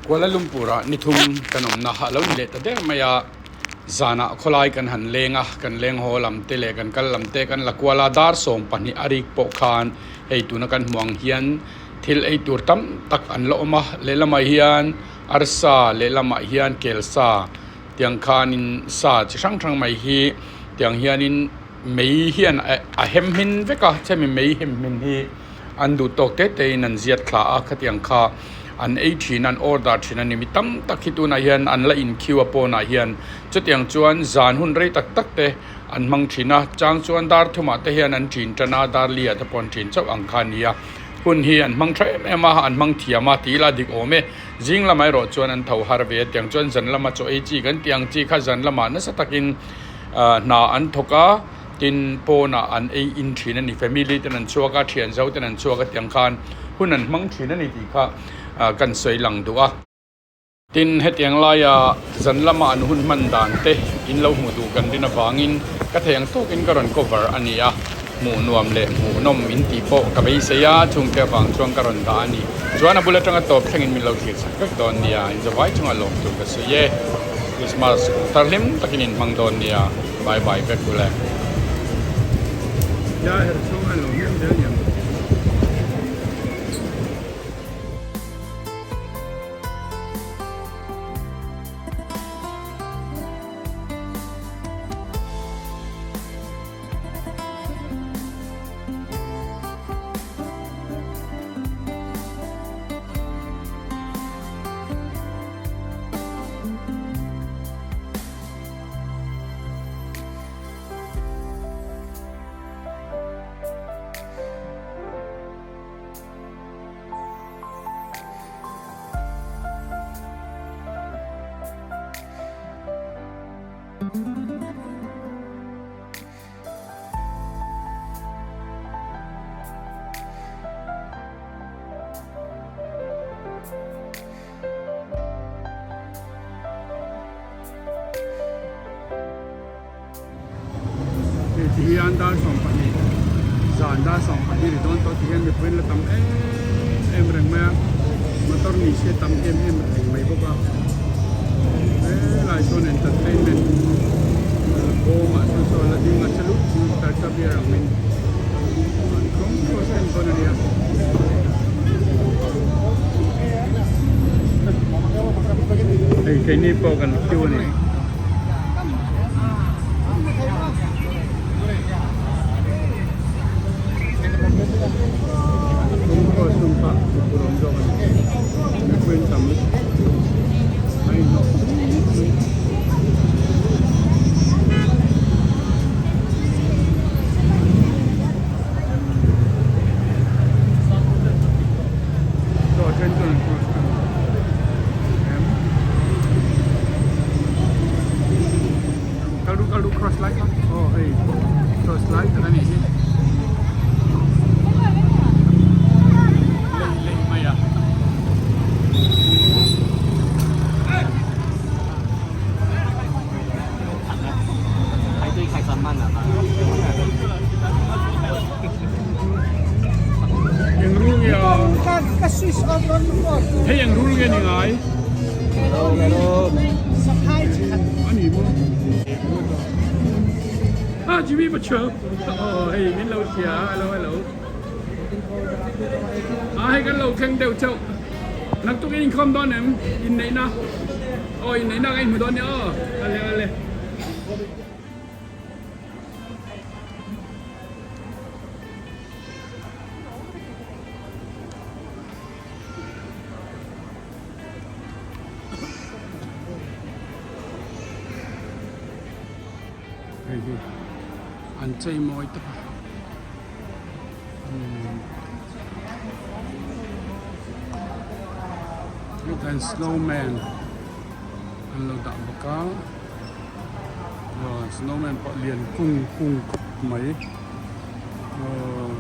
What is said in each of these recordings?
Kuala Lumpur ah nithum kan awmna a lo ni leh ta der mai a, zanah khawlai kan han leng a, kan leng haw lam te leh kan kal lam te kan la kual a, dar 12 a rik pawh khan hei tuna kan hmuh ang hian thil ei tur tam tak an la awm a, lehlamah hian arsa lehlamah hian kelsa tiang khanin sa chi hrang hrang mai hi tiang hianin mei hian a hem hmin vek a, chemi mei hem hmin hi. An duh tawk te te in an ziat thla a, khatiang kha an ei thin a, an order thin a ni. Mi tam tak hi tunah hian an la in queue a pawnah hian chutiang chuan zan hun rei tak tak te an hmang thin a, chang chuan dar thumah te hian an thin tan a, dar li ah te pawh an thin chauh ang kha a ni a. Hun hi an hmang tha em em a, an hmang thiam a tih ila dik awm e. Zing lamah erawh chuan an tho har ve a, tiang chuan zan lama chaw ei chi kan tih ang chi kha zan lamah nasa takin hna an thawk a. Tin, pawnah an ei in thin a ni. Family ten an chhuak a, thian zo ten an chhuak a tiang khan hun an hmang thin a ni tih kha kan sawi lang duh a. Tin, hetiang laia zan lama an hun hman dan te in lo hmuh duh kan rin avangin ka thei ang tawkin ka rawn cover a ni a, hmuh nuam leh hmuh nawm in tih pawh ka beisei a, chungte avang chuan ka rawn dah a ni. Chuan a bul atanga tawp thlengin min lo thlir chak vek dawn nia, inzawvai chunga lawm tur ka sawi e. Christmas kum thar hlim takin in hmang dawn nia. Bye bye vek ule. Ya her chhung an lo hnem zel niang. Hei ti hian dar 12 zan dar 12 ri dawn tawh ti hian mipui an la tam em em reng mai a motor ni se tam em em reng mai bawk a helai sawn entertainment bawm ah sawn saw la ding a che lut tarcha beer ang in an kawng cross en dawn a nia. Hei keini pawh kan queue a ni. Kawng cross tum kha mipui awm zawk a ni. Mipui an tam lutuk a inhnawh dup mai. Chaw then chuan an cross ta em kalu kalu cross lai kha aw hei cross lai tak a nih hi lei lei mai a. Eng rul nge a? Hei eng rul nge ni ngai? A ni maw? Ah, Jimmy Pachuau. Oh, hei min lo hria. Hello, hello. Ah, hei kan lo thleng deuh chauh. Naktuk in inkhawm dawn em? Inneihna. Aw inneihna ka inhmu dawn nia aw. Ale ale. Hei hi an chei mawi tak a. Hetiang snowman an lo dah bawk a snowman pawh lian kung kung khawp mai aw.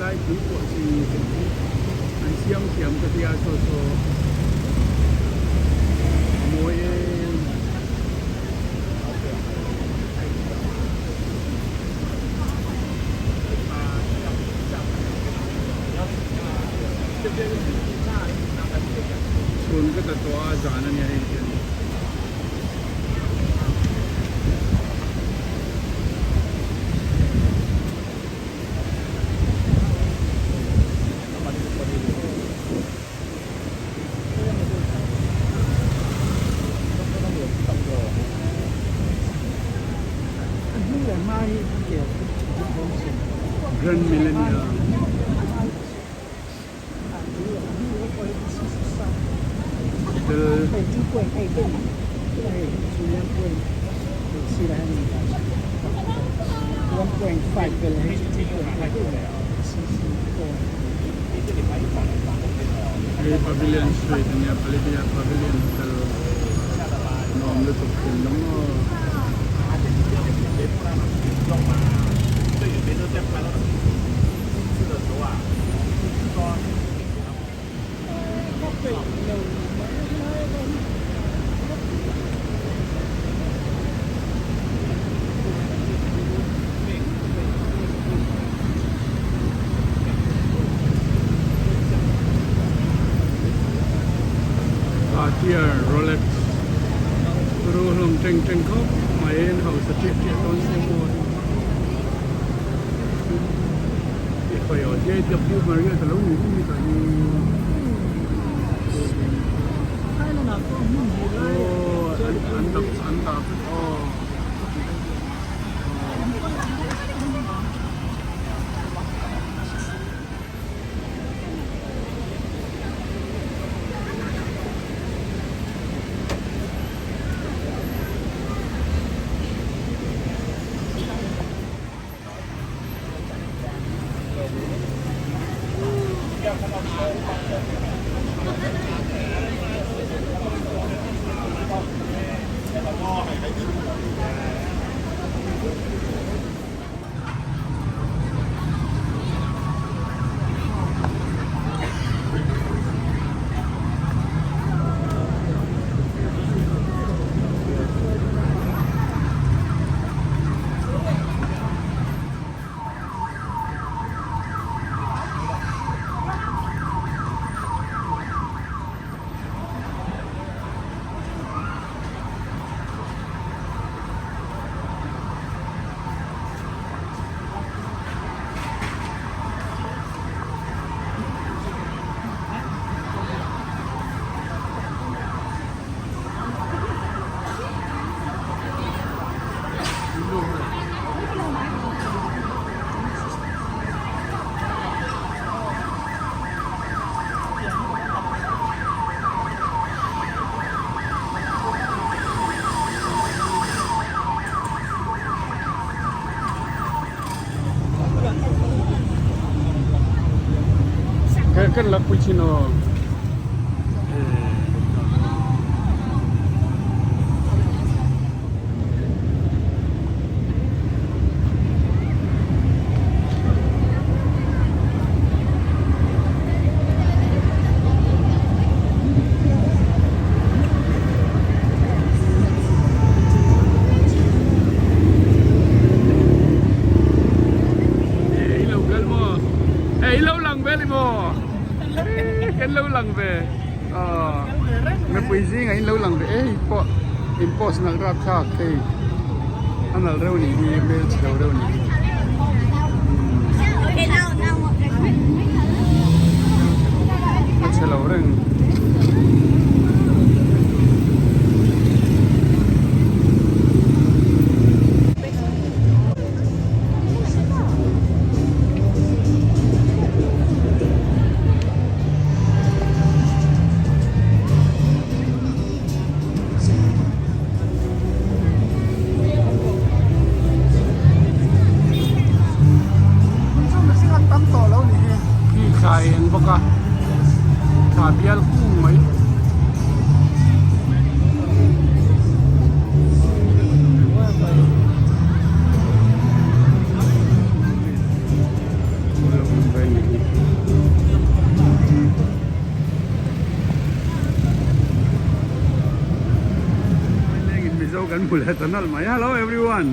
Helai pui pawh chi an siam thiam ka tia saw saw a mawi em. Chhun ka ta tawh a zan a nia hei hian. Grand Millennia. Hotel. Hei Pavilion Street a nia Palidia Pavilion Hotel nuam lutuk thin lo maw. Cartier Rolex turu hlawm teng teng khawp mai an hausa ṭiah ṭiah dawn sia maw. JW Marriott a lo ni reng mai tah hi. Aw an dap an dah vek aw. Kan la pui chin aw. Ei lo kal maw ei lo lang ve ni maw kan lo lang ve mipui zingah in lo lang ve ei pawh in post nalh rap thlak hei a nalh reuh nih hi hmel chhe lo reuh nih hi a chhe lo reng. Thla a eng bawk a thla bial kung mai. Veng ni hi. Lengin Mizo kan hmu leh ta nalh mai. Hello everyone.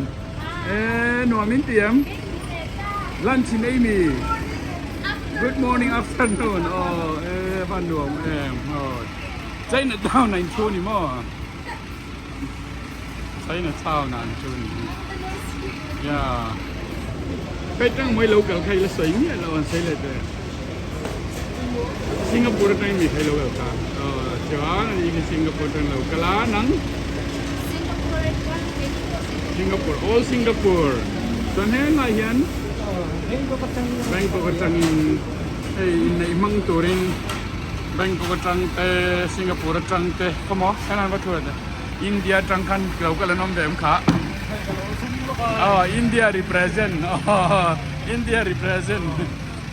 Eh nuam in ti em? Lunch in ei mi? Good morning afternoon. Oh eh van nuam em. Oh. China town a in thu ni maw? China town a an thu ni. Yeah. Kai tang mai lo kal kha i la sawi miah lo an sawi leh teh. Singapore atangin mi thei lo kal kha. Oh chuan ani khi Singapore atang lo kal a nang. Singapore atang Singapore all Singapore. Chuan helai hian Bangkok atangin hei inneih hmang turin Bangkok atang te Singapore atang te khawmaw helai va thu te India atang khan lo kal an awm ve awm kha. Oh India represent oh India represent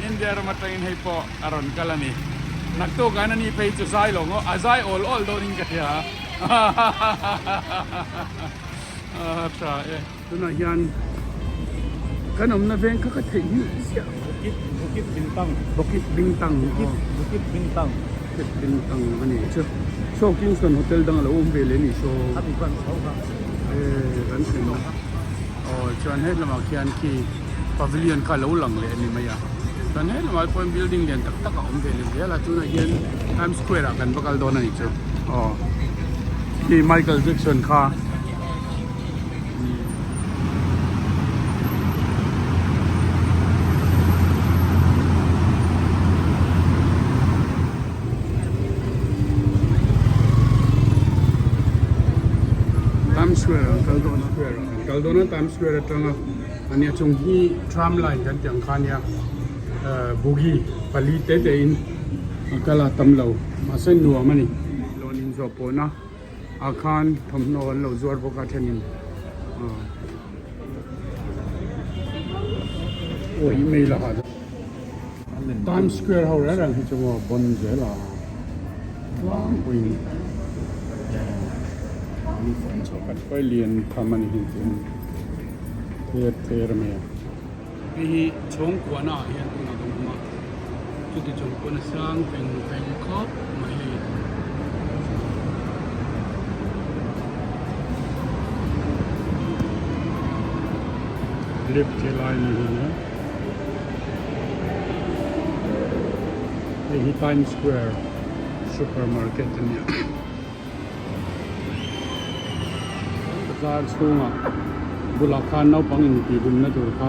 India ram atangin hei pawh a rawn kal a ni. Naktuk an ani phei chu zai lo ngaw a zai awl awl dawnin ka hria a tha e. Tunah hian kan awmna veng kha ka theih nghilh ziah. Bukit Bukit Bintang. Bukit Bintang Bukit Bukit Bintang. Bukit Bintang a ni chu. Saw Kingston Hotel dang a lo awm ve leh a ni saw. A mi kan chho kha. Eh kan thlen a. Aw chuan he lamah khian khi pavilion kha a lo lang leh a ni mai a. Chuan he lamah pawhin building lian tak tak a awm ve leh zel a. Tunah hian Times Square ah kan va kal dawn a ni chu. Aw khi Michael Jackson kha. Times Square an kal dawn a Square an kal dawn a Times Square atanga ania chung hi tram line kan tih ang kha ania eh bogie pali te te in a kal a tam lo mahse nuam a ni lawn in zawh pawhna. Ah khan thawmhnaw an lo zuar bawk a thenin aw hi mail a ha Times Square ho reng reng hi chu maw bon zel a tlangpuiin khat lian tham a ni hi chu ther ther mai a. Hei hi chhawngkuahna ah hian tunah kan awm a chuti chung pawn a sang feng feng khawp mai hei. Lift che lai ni hi nia hei hi Times Square supermarket a nia. Bazar chhungah bulah khan naupang intihhlimna tur kha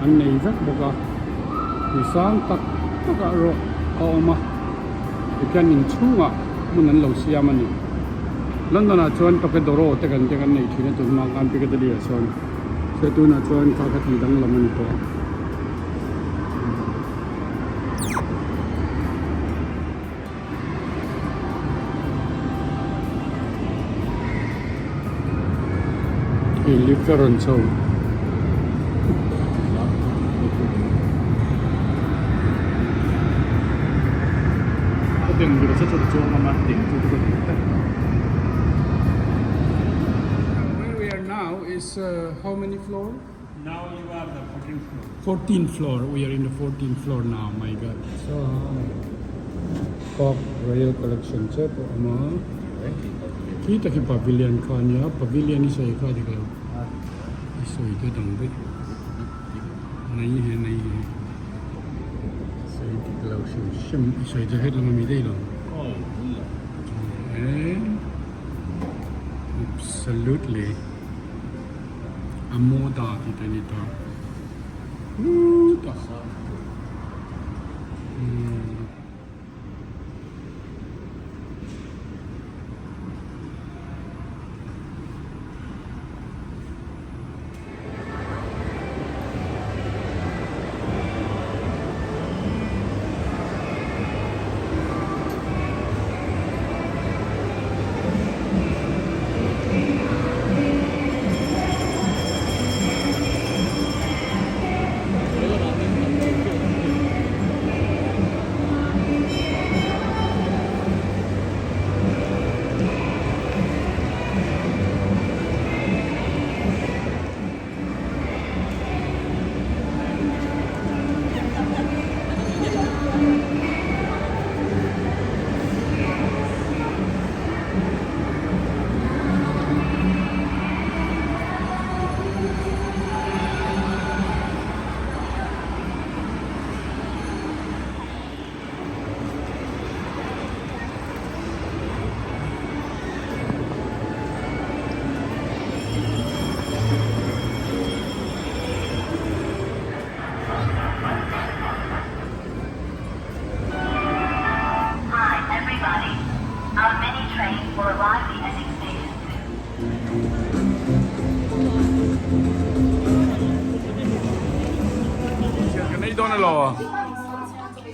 an nei vek bawk a mi sang tak takah erawh a awm a tikhian inchhungah hmun an lo siam a ni London ah chuan Tokyo te kan te kan nei thin a tunhma khan Piccadilly ah sawn se tunah chuan kha kha tih danglam a ni tawh a. Hei lift a rawn chho. Where we are now is how many floor? Now you are the 14th floor. 14th floor. We are in the 14th floor now. My God. So, Park Royal Collection che pawh awm a. Khi tak hi pavilion kha a nia. Pavilion i sawi kha dik lo. I sawi te dang vek. Nei he nei he. Sawi dik lo hrim hrim. I sawi te het lam a mi daih lo. Eh. Absolutely. A moda tih te a ni ta ut a umm.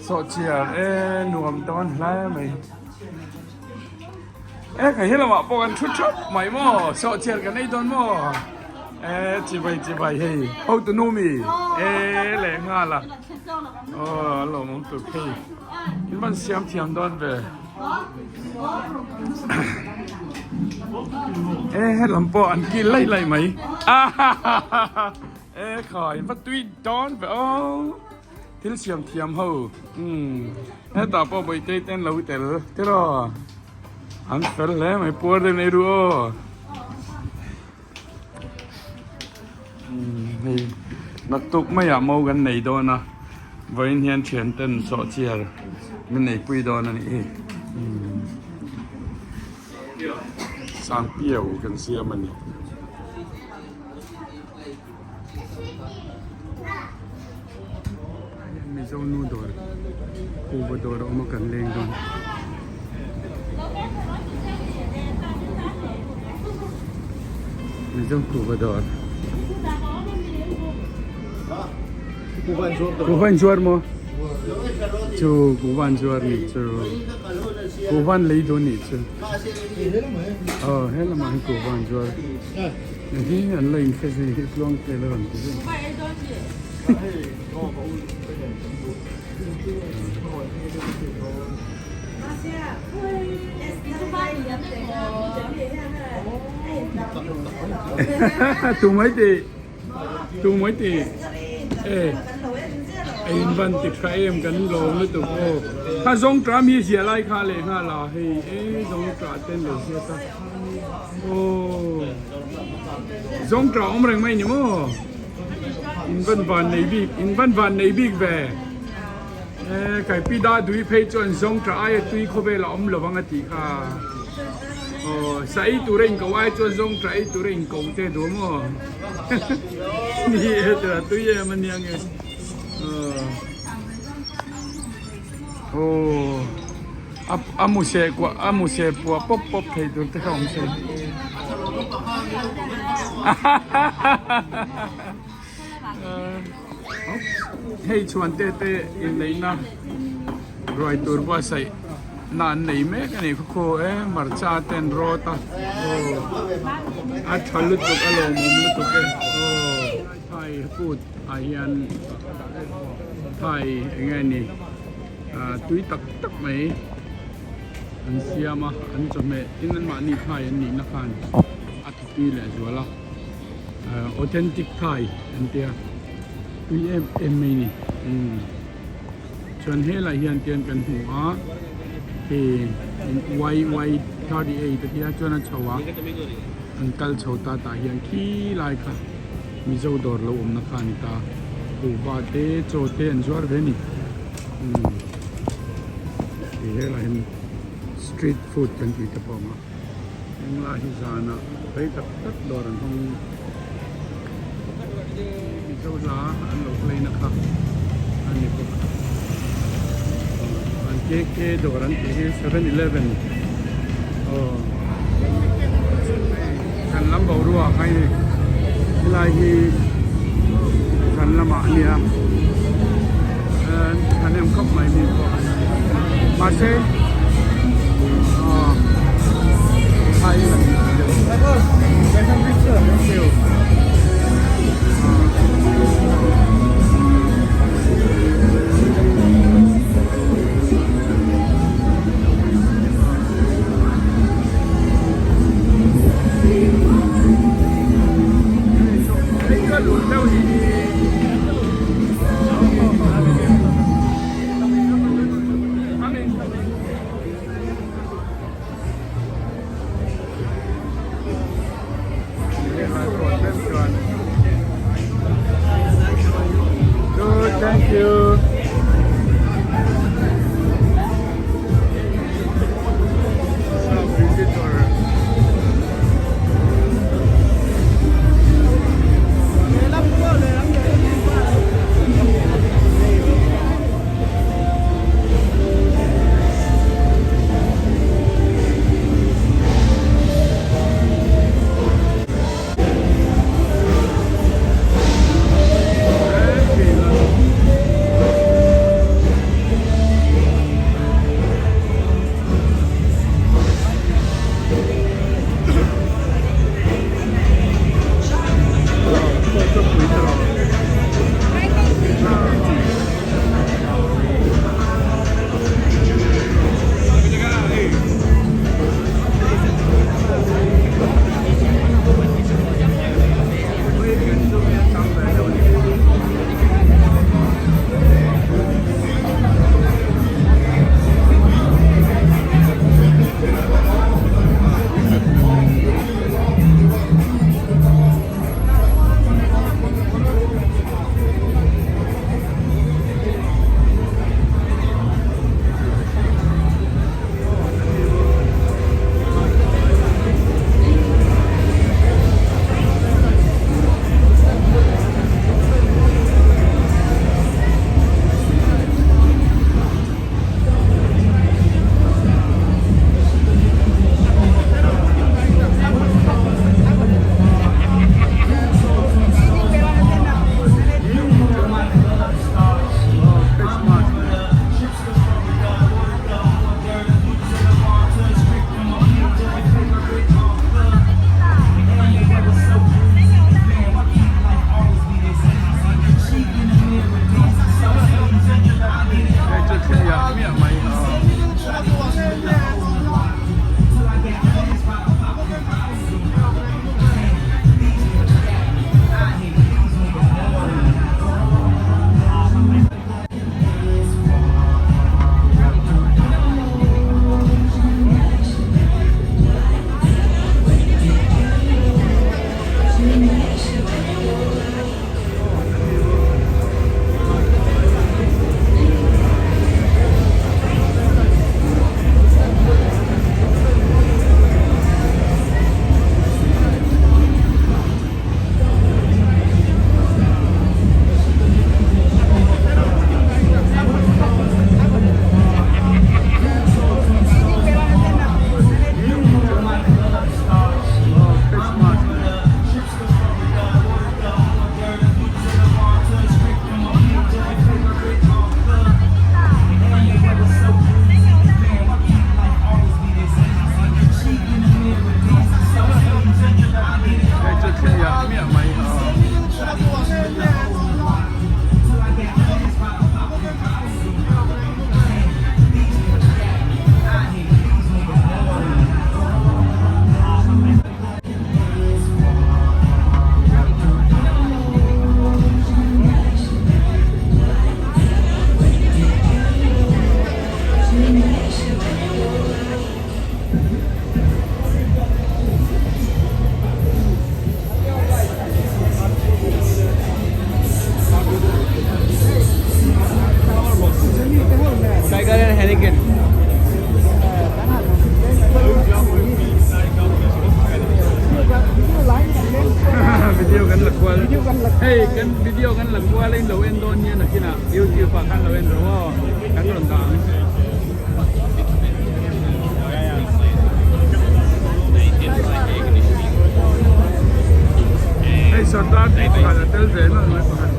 Sawhchiar e nuam dawn hle mai. E ka hi lamah pawh kan thu thap mai maw sawhchiar kan ei dawn maw e chibai chibai hei hotu nu mi e leh nghal a aw a lawmawm tuk hei in van siam thiam dawn ve e helam pawh an kil laih laih mai a ha ha ha e khai va tui dawn ve aw. Thil siam thiam ho umm hetah pawh bawihte te an lo tel tiraw an fel hle mai puar deuh nei ru aw umm hei naktuk maiah mo kan nei dawn a vawiin hian thian ten sawhchiar min neipui dawn a nih hi umm sangpiau kan siam a ni. Mizo nu dawr kuhva dawr a awm a kan leng dawn. Mizo kuhva dawr. Kuhva in zuar maw? Chu kuhva an zuar nih chu. Kuhva an lei dawn nih chu. Aw he lamah hian kuhva an zuar. Hi an la inhre zui hi tluang tel a rawn ti zui. Tu mai ti tu mai ti e in van ti tha em kan lawm lutuk aw kha zawng tah mi ziah lai kha leh nghal a hei e zawng tah ten lo ziat a. Aw zawng tah awm reng mai ni maw in van van nei bik in van van nei bik ve e kai pi da dui phei chuan zawng tah aia tui khawvel a awm lo ang a tih kha aw sa ei tur a in ko ai chuan zawng tah ei tur a in ko te duh maw ni e tira tui em a nia nge aw aw. A mu seh kuah a mu seh puah pawp pawp thei tur te kha awm se. Hei chhuan te te inneihna ruai tur buatsaih na an nei mek a ni khaw khaw e hmarcha te an rawt a aw a tha lutuk a lawmawm lutuk e aw thai food ah hian thai eng nge ni. Tui tak tak mai an siam a, an chawhmeh tin anmahni thai an nihna khan a ti tui leh zual a, authentic thai an tia tui em em mai ni chuan helai hian tian kan hmu a khi y y 38 a tia chuan a chho a an kal chho ta tah hian khi lai kha Mizo dawr lo awmna kha a ni ta. Kuhva te chaw te an zuar ve a ni. Umm ti helai hian street food kan tih te pawh a awm a. Heng lai hi zanah rei tak tak dawr an hawng. Mizo hla an lo play na kha a ni bawk. An KK dawr an tih hi 7-eleven aw. Kan lam boruak a hei helai hi kan lamah a nia thahnem khawp mai mi pawh mahse aw thai in thank you. Good, thank you. YouTube ah khan lo en rawh aw kan rawn dah ang. Hei sardar tih pakhat a tel ve nawlh mai pakhat.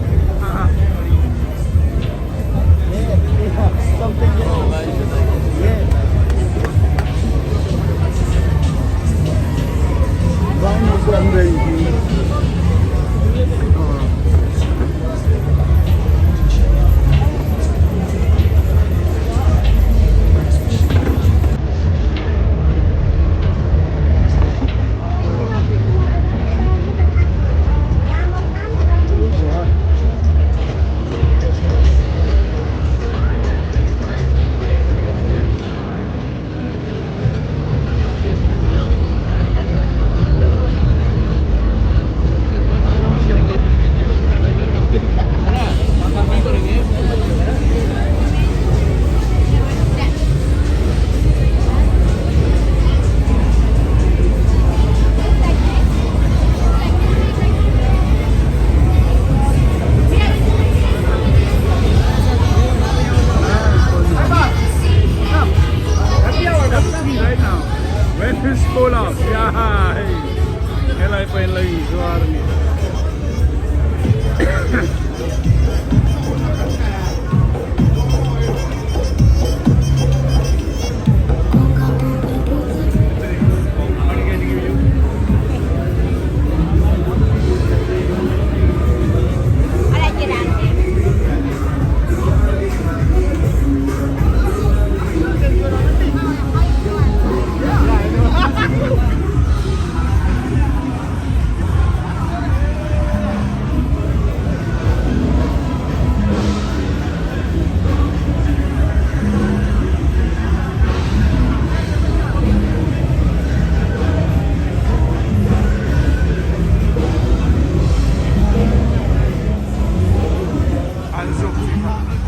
An zuk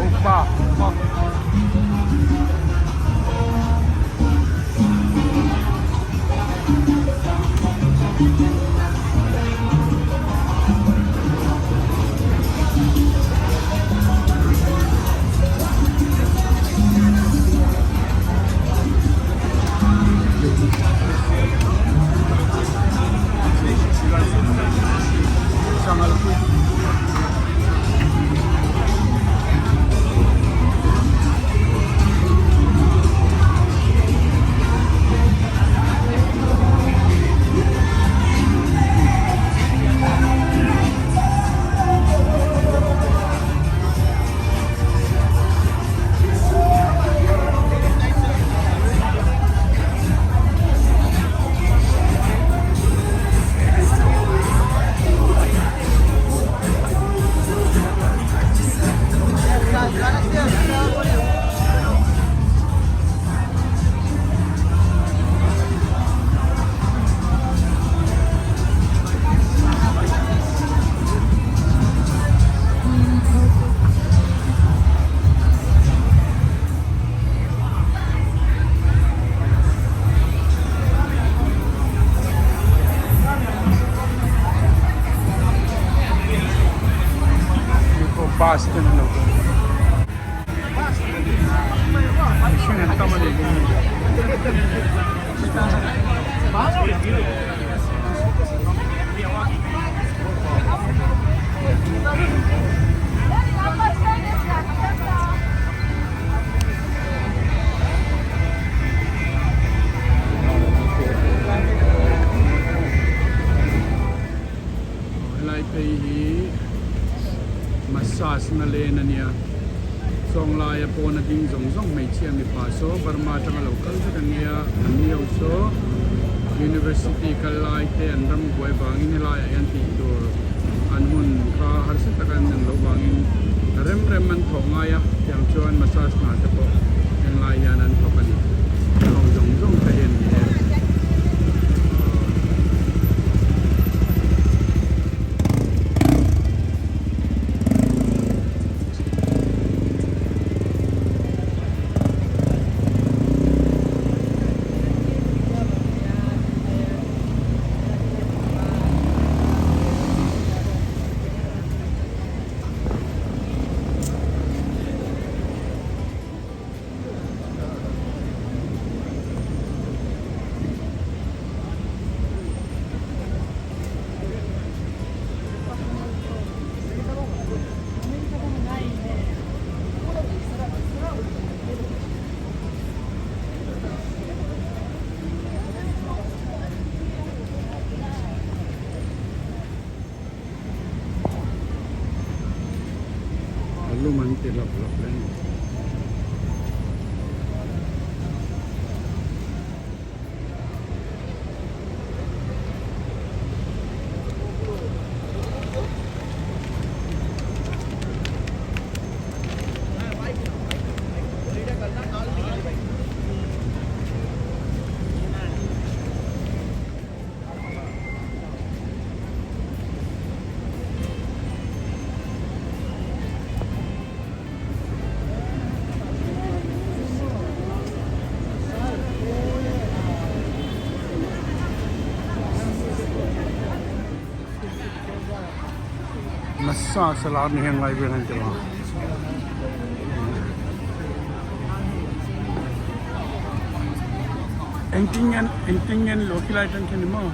upa Bus te an lo kal mihring an tam a ni. Helai phei hi massage na len a nia chawnglai a pawn a ding zawng zawng hmeichhia mipa saw Burma atanga lo kal vek an nia an ni ho saw University kal lai te an ram buai vangin helaiah hian tih tur an hun kha harsa taka an ang loh vangin rem rem an thawh ngai a tiang chuan massage hna te pawh henglai hian an thawk a ni ho zawng zawng te hi an ni e. nasa a lar ni heng lai vel an ti lo a. Engtin nge engtin nge an luah khi lai atang khian ni maw.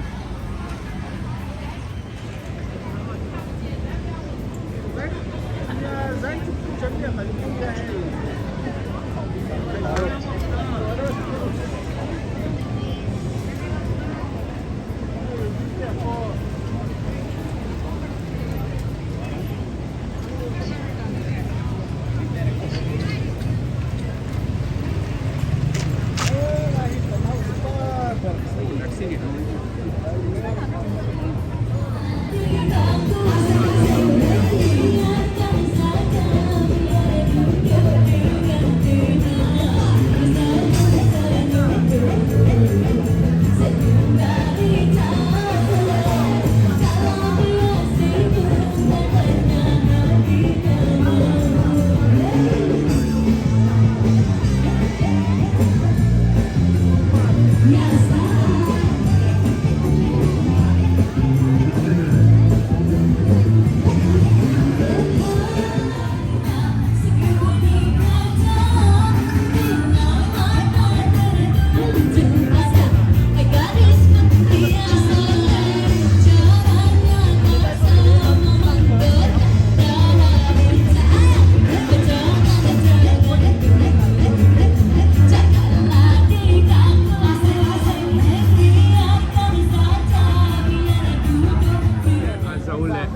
Zo leh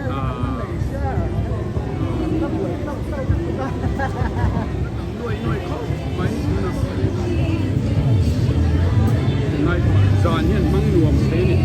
nuai nuai khawp mai tunah zan hian hmang nuam thei a ni.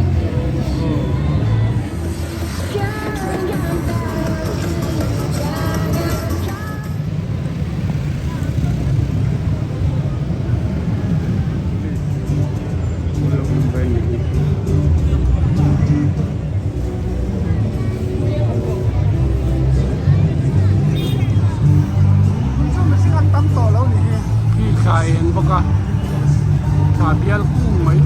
Khi thla eng bawk a thla bial kung mai.